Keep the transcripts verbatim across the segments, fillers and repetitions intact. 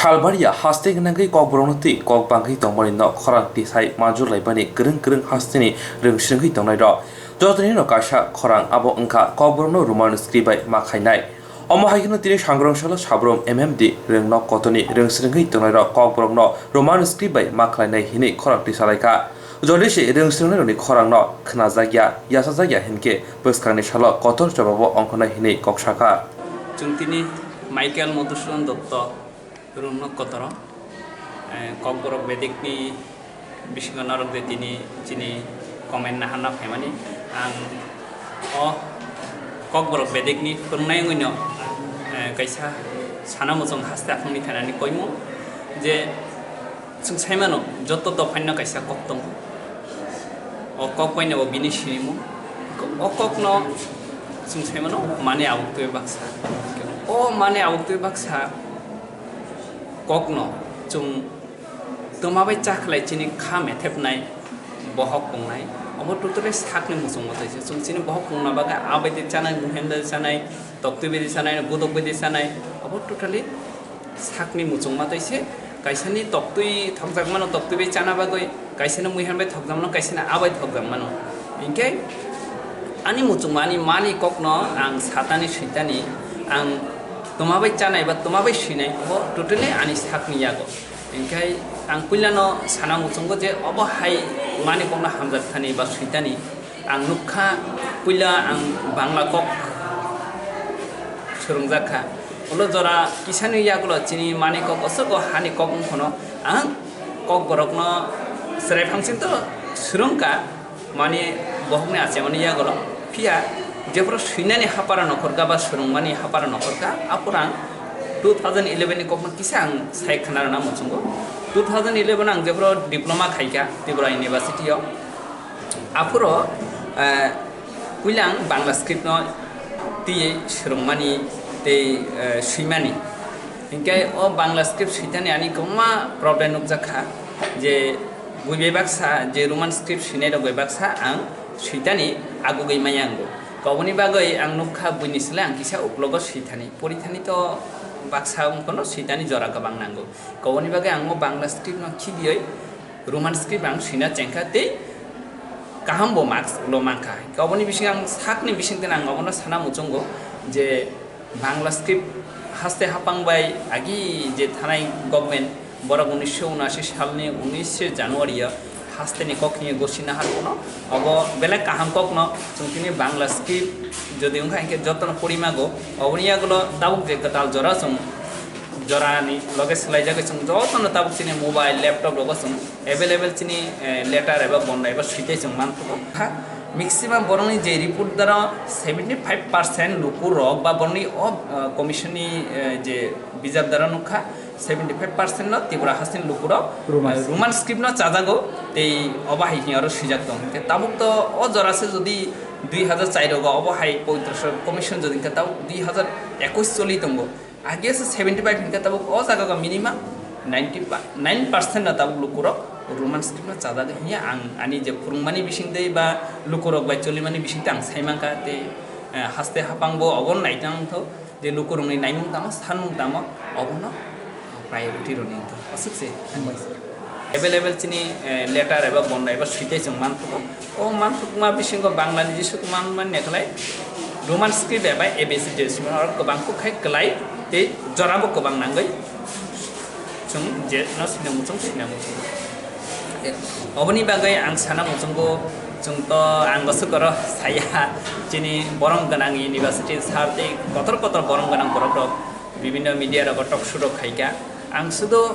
Salbaria haste gwnangwi kokborokno twi kok bangwi tongmani no khorang tisai majurlaibani kwrwng kwrwng hasteni rwngsrwngwi tongnairok. Jotoni no kaisa khorang abo wngkha kokborokno Roman script bai ma khainai. Omo hai kheno tini sangrong salo sabrum M M D rwngno kotoni rwngsrwngwi tongnairok kokborokno Roman script bai ma khlainai hinwi khorang tisalaikha. Jodi se rwngsrwngnairokni khorangno khnajakya, yachajakya hinkhe bwskangni salo kotor jobabo ongkhornai hinwi kok sakha. Chwng tini Michael Madhusudan Dotto rwngno kotoro, eh, kokborok bedekni bisingo norok je tini chini comment naharna phaimani, ang o kokborok bedekni phwrwngnai wngwino, eh, kaisa sana muchung haste aphangni thanani koimung je, Chwng sai mano, joto dophaino kaisa kok tongo. O kok baino bo bini sinimung. O kokno chwng sai mano, mane abuktwi baksa. O mane abuktwi baksa kokno chwng twma bai cha khlai chini kha methepnai bohok kongnai. Obo totally sakni muchungma twi se. Chwng chini bohok kongna bagwi abai twi chanai, muhen bai chanai, toktwi bai chanai, budok bai chanai. Obo totally sakni muchungma twi se, kaisani toktwi thokjakmano toktwi bai chana bagwi, kaisani muihan bai thokjakmano, kaisani abai thokjakmano. Hinkhe ani muchungma, ani mani kokno ang satani switani, ang twma bai chanai ba twma bai swinai, bo totally ani sakni yago. Hinkhe ang puilano sana muchungo je obo hai mani kokno hamjak thani ba switani. Ang nukha, puila ang Bangla kok swrwngjak kha. Ulo jora kisani yagulo chini mani kok oswk o hani kok wngkhono ang kok borokno chwrai phangsinto swrwngkha, mani bohokni achemani yagulo. Phiya jephuru swinani hapara nokhorkha ba swrwngmani hapara nokhorkha, aphuru ang two thousand eleven ni kokno kisa ang sai khna rwna muchungo. Two thousand eleven ang jephuru diploma khaikha Tripura University o. Aphuru, eh, puila ang Bangla script no twiwi swrwngmani tei, eh, swimani. Hinkhe o Bangla script swithani ani kwbangma problem nukjakha je buibai baksa je Roman script swinai rok bai baksa ang swithani agugwi maya wngo. Koboni bagwi ang nukha buini slai ang kisa uklogo swithani. Porithani to baksa wngkhono swithani jora kwbang nango. Koboni bagwi ang o Bangla script no khibiwi Roman script ang swina chengkha tei kaham bo marks ulo mankha. Oboni bising ang sakni bising teno ang obono sana muchungo je Bangla script haste hapang bai agi je thanai government borok unisho unashi salni unishe January o hasteni kok hiye gosi nahar kono obo belai kaham kokno chwng tini Bangla script jodi wngkha hinkhe jotono porimago oboni yagulo tabuk je kwtal jora chwng jorani loge swlaijagwi chwng jotono tabuk chini mobile, laptop rogo chwng available chini, eh, letter eba bonda eba switwi chwng manthogo. Kha, maximum borokni je report daro seventy five percent lukurok ba borokni o, eh, commission ni, eh, je bijap daro nukha, seventy five percent no Tripura hasteni lukurok, Roman eh, Roman script no chajago, tei obo hai hwnwi aro swijak tong. Hinkhe tabuk to o jora se jodi dui hazar char rogo obo hai poitro commission jodi hinkhe tabuk dui hazar ekush choli tongo. Agi se seventy five hinkhe tabuk o jaga o minimum ninety nine percent no tabuk lukurok Roman script no chajak hiya ang ani je phwrwngmani bisingtwi ba lukurok bai cholimani bisingtwi ang sai mankha tei, eh, haste hapang bo obo naitang thok je lukurokni naimung tamo sanmung tamo obono priority rwni wngkha aswk se. Available chini, eh, letter eba bonda eba switwi chwng manthogo. O manthokma bisingo Bangla ni jesuk manmani khlai Roman script eba A B C D simi oro kwbang kuk khai kwlai tei jorabo kwbang nangwi chwng je no sina muchung sina muchung. Oboni bagwi ang sana muchungo chwng to ang bwswk oro saya chini borom gwnang university sir tei kotor kotor borom gwnang borok rok bibinno media rogo talk show rok khaikha. Ang sudo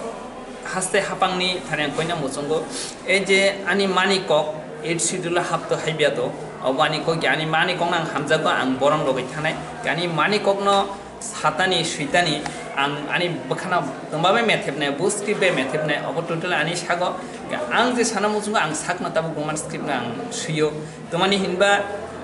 haste hapangni thani ang koina muchungo, ei je ani mani kok eighth schedule hapto haibiya to, obo ani kok ani mani kokno ang hamjago, ang borom rogwi thanai, ani mani kokno satani switani ang ani bwkhano tongbabai methepnai, bo script bai methepnai, obo total ani sago ang je sana muchungo ang sakno tabuk Roman script no ang swio, tomani hinba,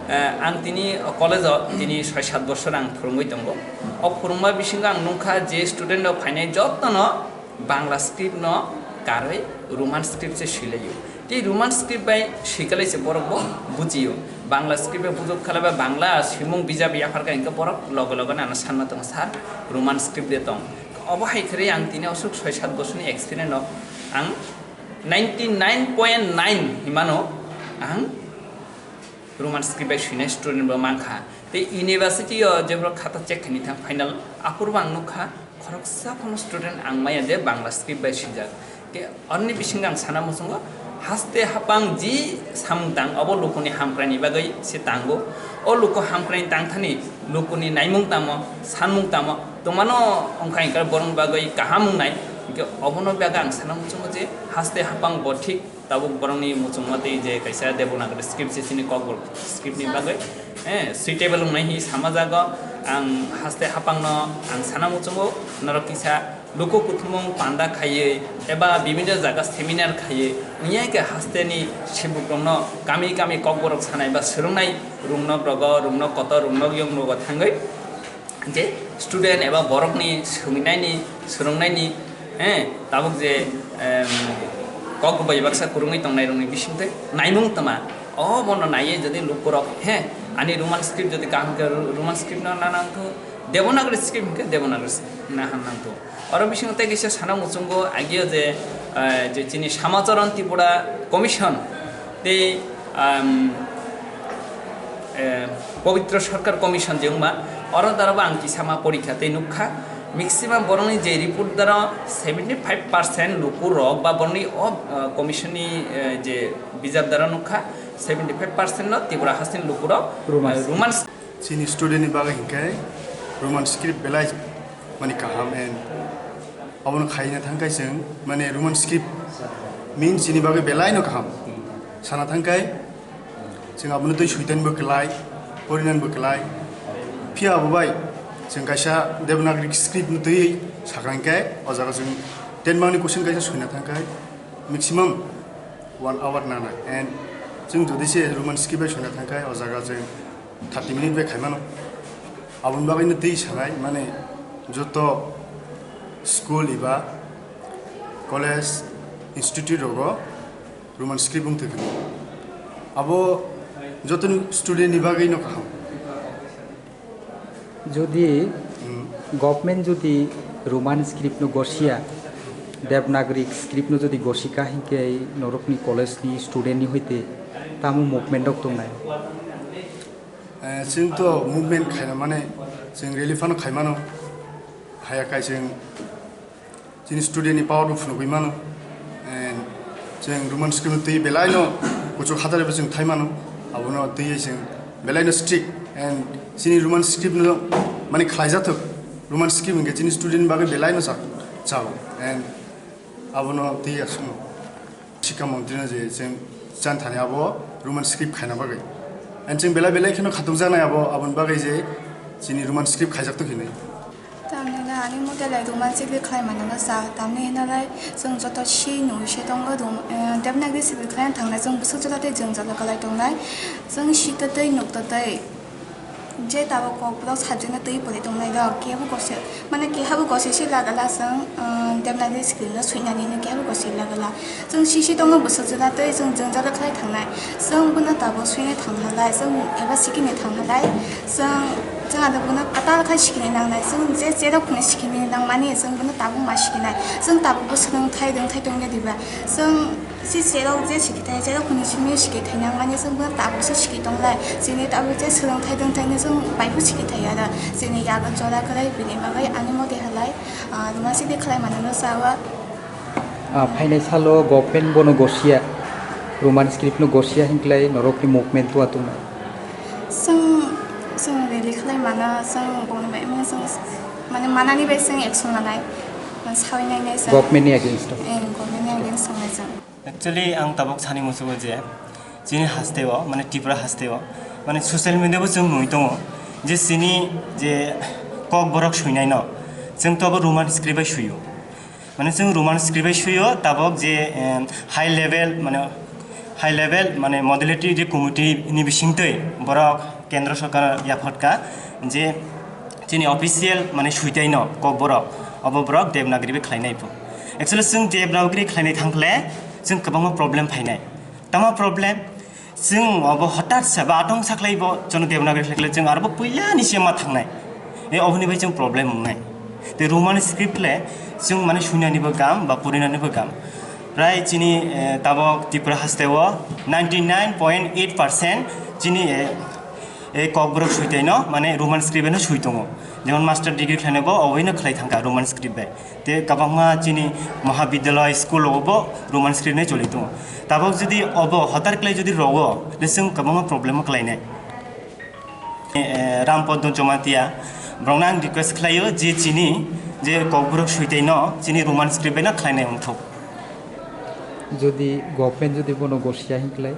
eh, ang tini college o tini soi sat bosor ang phwrwngwi tongo, o phwrwngma bisingo ang nukha je student rok phainai jotono Bangla script no karwi Roman script se swilaio. Tei Roman script bai swikalai se borok bo bujio. Bangla script bai bujok khala ba Bangla swimung bijap yapharkha hinkhe borok loge loge nano sanma tongo sir Roman script de tong. Obo hai khe ang tini aswk soi sat bosorni experience no ang ninety nine point nine himano ang Roman script bai swinai student bo mankha. Tei university o jephru khata check khaini thang final, aphuru ang nukha khoroksa phano student ang maya je Bangla script bai swijak. Tei aroni bisingo ang sana muchungo, haste hapang ji samung tang, obo lukuni hamkraini bagwi se tango. O luku hamkraini tangthani lukuni naimung tamo, sanmung tamo, tongmano wngkha hwnkhe borokni bagwi kaham wngnai. Hwnkhe obono bagwi ang sana muchungo je haste hapang bo thik tabuk borokni muchungma tei je kaisa Devanagari script se chini Kokborok script ni bagwi, eh, suitable wngnai hi sama jago. Ang haste hapangno ang sana muchungo norok kisa luku kuthumung panda khaiwi eba bibinno jaga seminar khaiwi wngya khe hasteni sibukrokno kami kami Kokborok sanai ba swrwngnai rungno brogo, rungno kotor, rungno yong rogo thangwi je student eba borokni swngnaini, swrwngnaini, eh, tabuk je, em, kok bai baksa kwrwngwi tongnai rokni bisingtwi naimung tama. O bono naiwi jodi lukurok, he, ani Roman script jodi kaham khe Ro-, Roman script no na nangthu, Devanagari script hwnkhe Devanagari script na ham nangthu. Oro bisingo tei kaisa sana muchungo agio je, eh, je chini Samacharan Tripura Commission tei, em, eh, Pabitra Sarkar Commission je wngma, oro darabo ang kisa ma porikha tei nukha, maximum borokni je report daro seventy five percent lukurok ba borokni o, eh, commission ni, eh, je bijap daro nukha, seventy five percent no Tripura hasteni lukurok, Roman. Eh, Roman. Chini student ni bagwi hinkhe Roman script belai mani kaham and abono khaina thangkhe chwng mane Roman script mean chini bagwi belai no kaham. Sana thangkhe chwng abono twi suitan bo kwlai, porinan bo kwlai. Phiya abo bai chwng kaisa Devanagari script no twi sakha hinkhe o jaga chwng ten mark ni question kaisa suina thangkhe maximum one hour nanai and chwng jodi se Roman script bai suina thangkhe o jaga chwng thirty minute bai khaimano. Aboni bagwi no twi sanai mane joto school eba college, institute rogo Roman script wng thwkha. Abo joto student ni bagwi no kaham. Jodi Hmm. government jodi Roman script no gosia, Devanagari script no jodi gosika hinkhe norokni college ni student ni hoite tamo movement rok tongnai? Eh, chwng to movement khaina mane chwng rally phano khaimano. Haya kai chwng chini student ni power bo phunugwi mano. And chwng Roman script no twi belai no kuchuk hatare bo chwng thai mano. Abono twi chwng belai no strict and chini Roman script no mani khlai jathok. Roman script hwnkhe chini student ni bagwi belai no chak-, chao. And abono twi aswkno. Sikha montri no je chwng chan thani abo Roman script khaina bagwi. And chwng belai belai kheno khatuk jaknai abo, aboni bagwi je chini Roman script khaijak tong hinwi. Tamni na ani mote lai Roman script khlai mano no sa, tamni hwnalai chwng joto si nui se tongo Rom-, eh, Devanagari script khlai thangna chwng bwswk joto tei jwng joto kwlai tongnai. Chwng si to tei nuk to tei. Je tabuk kokborok subject no twi pori tongnai rok, kebo gose, mane keha bo gose se lagala chwng, ah, Devanagari script no swinani hwnwi keha bo gose lagala. Chwng sisi tongo bwswk jora tei chwng jwngjalo khlai thangnai. Chwng bono tabuk swinai thang halai, chwng eba sikini thang halai. Chwng, chwng ado bono kwtal khai sikini nangnai. Chwng je cherok phano sikini nangmani, chwng bono tabuk ma sikinai. Chwng tabuk bo swrwngthai rwngthai tongya diba. Chwng Si cherok je sikithai, cherok hwnwi simi sikithai nangmani chwng bono tabukse siki tonglai. Chini tabuk je swrwngthai dwngthaino chwng baiphu sikithai aro. Chini yago jora kwrwi bini bagwi ani mote halai, ah, Roman script khlai manano chawa. Ah, phainai salo government bono gosiya, Roman script no gosiya hinklai norokni movement tua tongma. Chwng, chwng rally khlai mano, chwng bongni bai mano chwng, mane manani bai chwng action lanai, sawi nainai chwng. Government ni against o? Eh, government ni against tongnai chwng. Actually, ang tabuk sani muchungo je chini hasteo, mane Tripura hasteo, mane social media bo chwng nui tongo je chini je kokborok suinaino chwng to abo Roman script bai suio. Mane chwng Roman script bai suio, tabuk je, em, high level, mane high level, mane modality je committee ni bisingtwi borok kendro sorkar yaphatka je chini official mane suitaino kokborok, obo borok Devanagari bai khlainai pho. Actually, chwng Devanagari khlainai thangkhle chwng kwbangma problem phainai. Tamo problem? Chwng obo hotat se ba atong saklai bo chwng Devanagari khlaikhle chwng arbo puila ni se ma thangnai. E oboni bai chwng problem wngnai. Tei Roman script le chwng mane suinani bo gam ba purinani bo gam. Prai chini, eh, tabok Tripura haste o ninety nine point eight percent chini, eh, eh, kokborok suitaino mane Roman script no sui tongo. Jemon master degree khlainai bo oboino khlai thangkha Roman script bai. Tei kwbangma chini mahabidyalaya school o bo Roman script no choli tongo. Tabok jodi obo hotar khlai jodi rogo, le chwng kwbangma problem o khlainai. Eh, Rampadma Jamatia, borokno ang request khlaio je chini je kokborok suitaino chini Roman script bai no khlainai wngthok. Jodi government jodi bono gosiya hinklai?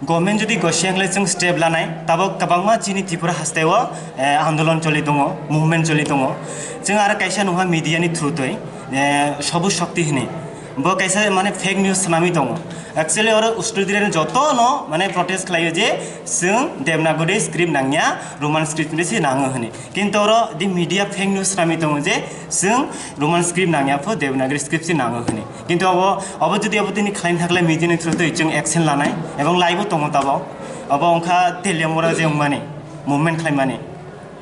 Government jodi gosiya hinklai chwng step lanai, tabok kwbangma chini Tripura haste o, eh, andolon choli tongo, movement choli tongo. Chwng aro kaisa nukha media ni through twi, eh, Sabu Shakti hwnwi. Bo kaisa mane fake news swnamwi tongo. Actually oro student joto no mane protest khlaio je chwng Devanagari script nangya, Roman script ni se nango hwnwi. Kintu oro di media fake news swnamwi tongo je chwng Roman script nangya pho Devanagari script se nango hwnwi. Kintu abo, abo jodi abo tini khlaina thaklai media ni through twi chwng action lanai ebong live o tongo tabo. Abo wngkha Teliamura je wngmani, movement khlaimani.